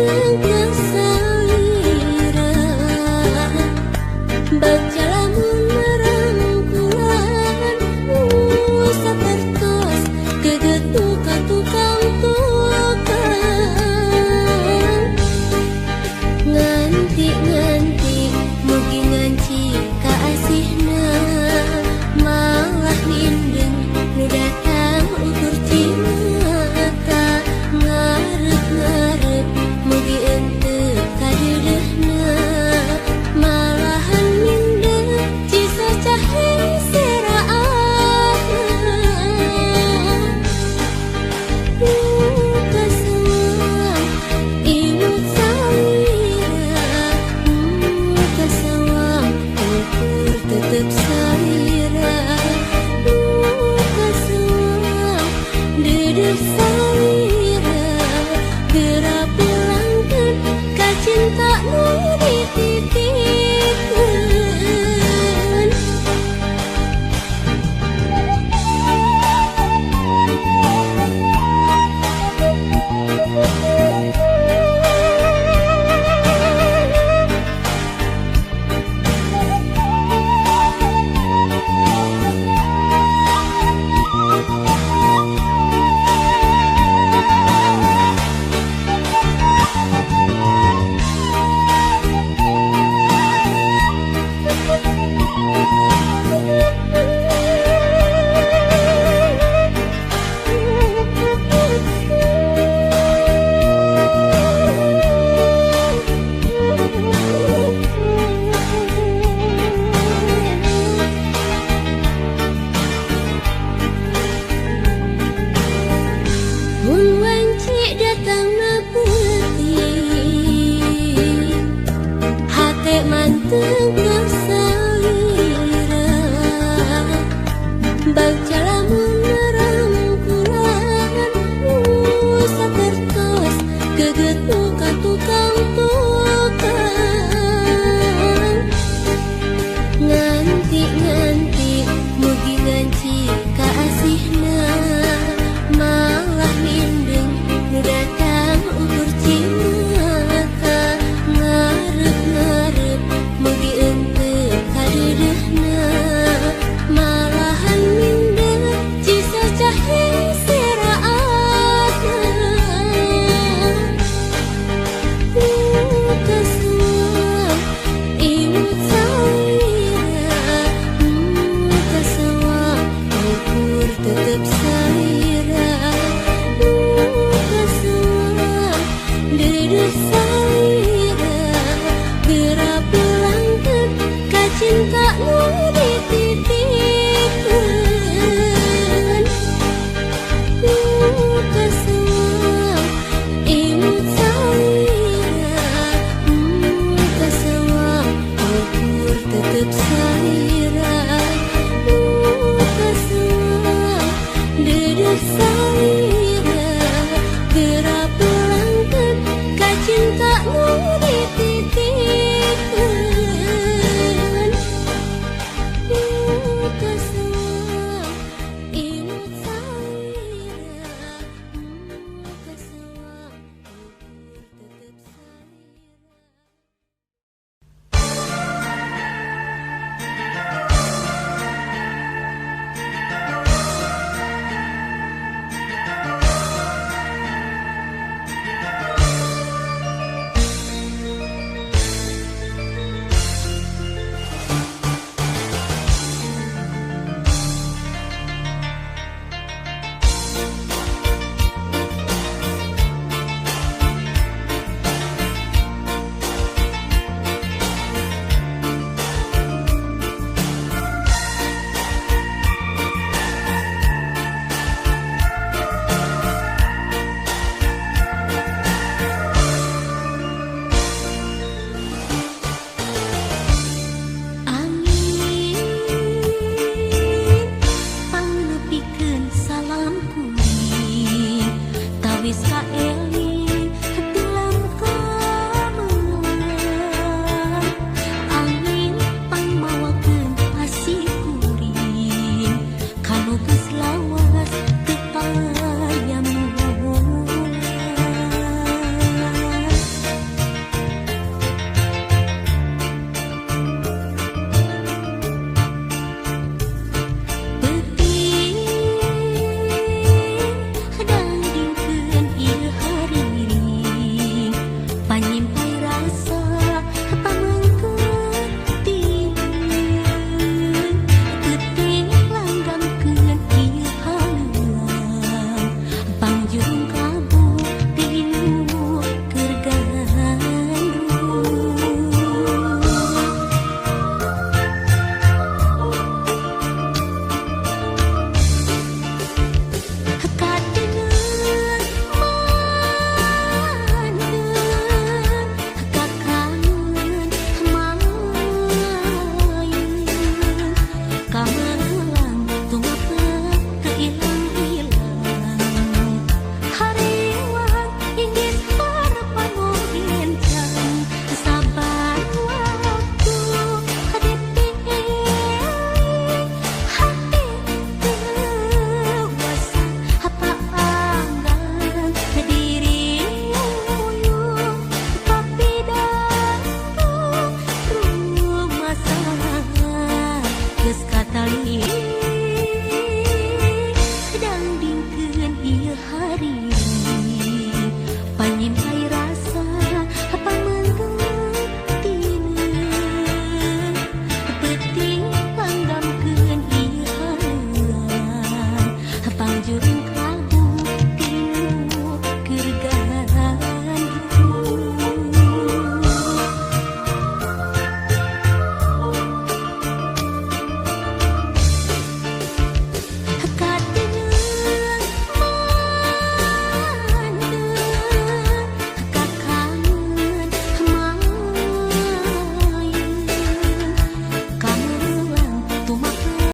manteng ka salira Bagja lamun merangkulan sapertos gegetu ka tukang tukang Nganti-nganti mugi nganci ka asihna malah mindeng nu datang ukur cimata ngarep-ngarep mugi henteu kadeudeuhna malahan mindeng cisacah seraatna Nu kasawang imut salira Nu kasawang ukur tetep salira Nu kasawang deudeuh salira Geura pulangkeun ka cinta nu dititipkeun Mun wanci datangna peuting Hate manteng ka salira Bagja lamun merangkulan sapertos gegetu ka tukang tukang Nganti-nganti mugi nganci ka asihna malah mindeng nu datang ukur cimata ngarep-ngarep mugi henteu kadeudeuhna malahan mindeng cisacah seraatna Nu kasawang imut salira Nu kasawang ukur tetep salira Nu kasawang deudeuh salira Geura pulangkeun ka cinta nu dititipkeun Nu kasawang imut salira Nu kasawang ukur tetep salira Nu kasawang deudeuh salira Geura pulangkeun ka cinta nu dititipkeun Nu kasawang imut salira Nu kasawang ukur tetep salira Amin pangnepikeun salam kuring tawis ka